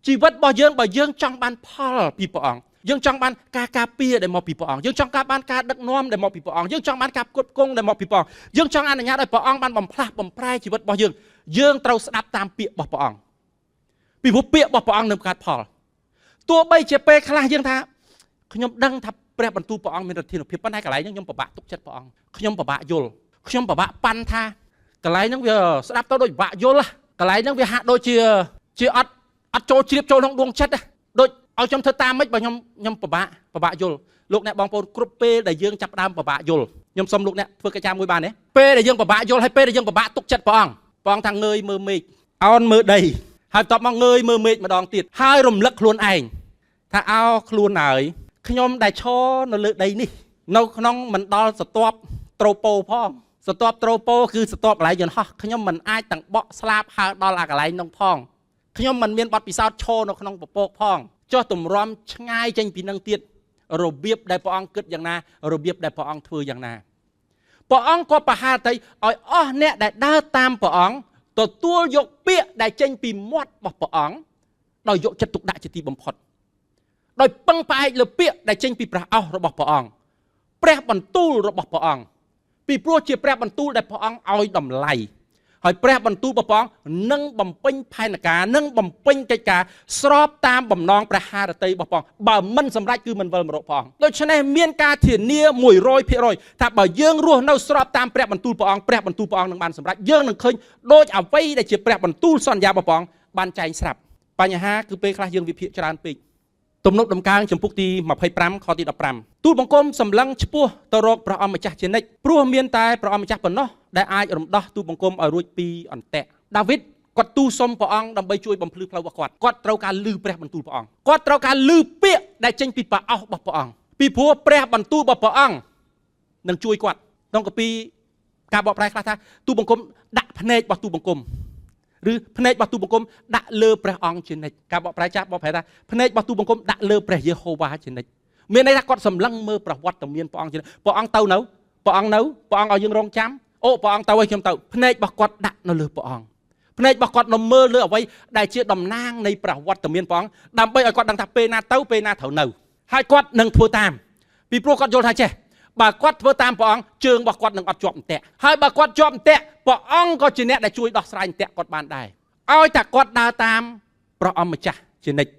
ជីវិតរបស់យើងបើយើងចង់បានផលពីព្រះអង្គយើងចង់បានការការពារដែលមកពីព្រះអង្គយើងចង់ការបានការដឹកនាំដែលមកពីព្រះអង្គយើងចង់បានការផ្គត់ផ្គង់ដែលមកពីព្រះអង្គយើងចង់អនុញ្ញាតឲ្យព្រះអង្គបានបំផ្លាស់បំប្រែជីវិតរបស់យើងយើងត្រូវស្ដាប់តាមពាក្យរបស់ព្រះអង្គពីព្រោះពាក្យរបស់ព្រះអង្គនឹងបង្កើតផលទោះបីជាពេលខ្លះយើងថាខ្ញុំដឹងថាព្រះបន្ទូលព្រះអង្គមានឫទ្ធានុភាពប៉ុន្តែកន្លែងហ្នឹងខ្ញុំពិបាកទុកចិត្តព្រះអង្គខ្ញុំពិបាកយល់ខ្ញុំពិបាកប៉ាន់ថាកន្លែងហ្នឹងវាស្ដាប់ទៅដូចពិបាកយល់កន្លែងហ្នឹងវាហាក់ដូចជាជាអត់អត់ចូលជ្រាបចូលក្នុងដួងចិត្តដូចឲ្យខ្ញុំធ្វើតាមម៉េចបើខ្ញុំខ្ញុំពិបាកពិបាកយល់លោកអ្នកបងប្អូនគ្រប់ពេលដែលយើងចាប់ផ្ដើមពិបាកយល់ខ្ញុំសូមលោកអ្នកធ្វើកិច្ចការមួយបានទេពេលដែលយើងពិបាកយល់ហើយពេលដែលយើងពិបាកទុកចិត្តព្រះអង្គព្រះអង្គថាងើយមើលមេឃអោនមើលដីហើយបន្ទាប់មកងើយមើលមេឃម្ដងទៀតហើយរំលឹកខ្លួនឯងថាអោខ្លួនហើយខ្ញុំដែលឈរនៅលើដីនេះនៅក្នុងមិនដល់ស្រទាប់ត្រូប៉ូផងស្រទាប់ត្រូប៉ូគឺស្រទាប់កន្លែងយន្តហោះខ្ញុំមិនអាចទាំងបក់ស្លាបហើរដល់អាកន្លែងនោះផងខ្ញុំមិនមានបទពិសោធន៍ឈរនៅក្នុងពពកផងចុះទម្រាំឆ្ងាយចេញពីនឹងទៀតរបៀបដែលព្រះអង្គគិតយ៉ាងណារបៀបដែលព្រះអង្គធ្វើយ៉ាងណាព្រះអង្គក៏ប្រហារទៅឲ្យអស់អ្នកដែលដើរតាមព្រះអង្គទទួលយកពាក្យដែលចេញពីមាត់របស់ព្រះអង្គដោយយកចិត្តទុកដាក់ជាទីបំផុតដោយពឹងផ្អែកលើពាក្យដែលចេញពីព្រះឱស្ឋរបស់ព្រះអង្គព្រះបន្ទូលរបស់ព្រះអង្គពីព្រោះជាព្រះបន្ទូលដែលព្រះអង្គឲ្យតម្លៃហើយព្រះបន្ទូលរបស់ព្រះអង្គនឹងបំពេញផែនការនឹងបំពេញកិច្ចការស្របតាមបំណងព្រះハរតីរបស់ព្រះអង្គបើមិនសម្រេចគឺមិនវិលមករកព្រះអង្គដូច្នេះមានការធានា100%ថាបើយើងរស់នៅស្របតាមព្រះបន្ទូលព្រះអង្គព្រះបន្ទូលព្រះអង្គនឹងបានសម្រេចយើងនឹងឃើញដូចអ្វីដែលជាព្រះបន្ទូលសន្យារបស់ព្រះអង្គបានចែងស្រាប់បញ្ហាគឺពេលខ្លះយើងវិភាគច្រើនពេកទំនុកដំកើងចំពុកទី25ខទី15ទូលបង្គំសម្លឹងឆ្ពោះទៅរកព្រះអម្ចាស់ជានិច្ចព្រោះមានតែព្រះអម្ចាស់ប៉ុណ្ណោះដែលអាចរំដោះទូលបង្គំឲ្យរួចពីអន្ទាក់ដាវីតគាត់ទូលសុំព្រះអង្គដើម្បីជួយបំភ្លឺផ្លូវរបស់គាត់គាត់ត្រូវការលឺព្រះបន្ទូលព្រះអង្គគាត់ត្រូវការលឺពាក្យដែលចេញពីព្រះឱស្ឋរបស់ព្រះអង្គពីព្រោះព្រះបន្ទូលរបស់ព្រះអង្គនឹងជួយគាត់ក្នុងកាពីការបកប្រែខ្លះថាទូលបង្គំដាក់ភ្នែករបស់ទូលបង្គំឬភ្នែករបស់ទូលបង្គំដាក់លើព្រះអង្គជានិច្ចការបកប្រែចាស់បកប្រែថាភ្នែករបស់ទូលបង្គំដាក់លើព្រះយេហូវ៉ាជានិច្ចមានន័យថាគាត់សម្លឹងមើលប្រវត្តិមានព្រះអង្គជានិច្ចព្រះអង្គទៅនៅព្រះអង្គនៅព្រះអង្គឲ្យយើងរងចាំអូព្រះអង្គទៅឲ្យខ្ញុំទៅភ្នែករបស់គាត់ដាក់នៅលើព្រះអង្គភ្នែករបស់គាត់នៅមើលលើអ្វីដែលជាតំណាងនៃប្រវត្តិមានព្រះអង្គដើម្បីឲ្យគាត់ដឹងថាពេលណាទៅពេលណាត្រូវនៅហើយគាត់នឹងធ្វើតាមពីព្រោះគាត់យល់ថាចេះបើគាត់ធ្វើតាមព្រះអង្គជើងរបស់គាត់នឹងអត់ជាប់អន្ទាក់ហើយបើគាត់ជាប់អន្ទាក់ព្រះអង្គក៏ជាអ្នកដែលជួយដោះស្រាយអន្ទាក់គាត់បានដែរឲ្យតែគាត់ដើរតាមព្រះអង្គម្ចាស់ជានិច្ច